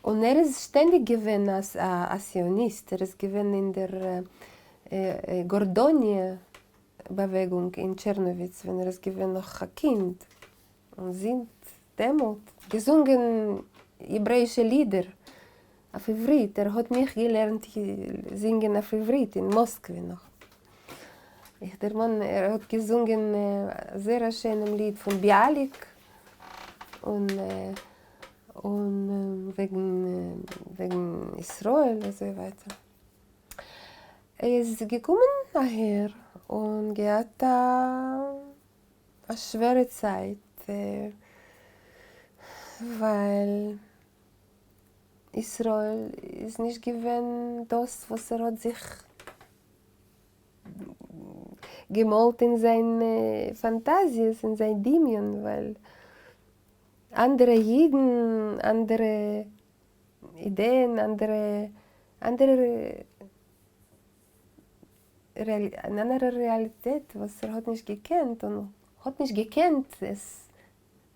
און ער איז שטענדיג געווען א ציוניסט, ער איז געווען אין דער גארדאניע באוועגונג אין טשערנאוויץ ווען ער איז געווען נאך א קינד, און זינט דעמאלט געזונגען העברעאישע לידער אויף עברית, ער האט מיך געלערנט זינגען אויף עברית אין מאסקווע נאך. איך דערמאן ער האט געזונגען זייער א שיינעם ליד פון ביאליק און און וועגן וועגן ישראל אזוי ווייטער. ער איז געקומען אהער און געהאט א א שווערע צייט ווייל ישראל איז נישט געווען דאס וואס ער האט זיך געמאלט אין זיין פאנטאזיעס, אין זיין דמיון, ווייל אנדערע אידן, אנדערע אידעען, אנדערע אנדערע אן אנדערע רעאליטעט וואס ער האט נישט געקענט און האט נישט געקענט עס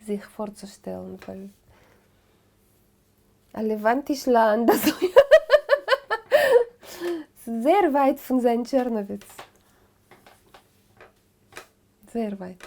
זיך פארצושטעלן ווייל א לעוואנטיש לאנד אזוי זייער ווייט פון זיין טשערנאוויץ. זייער ווייט.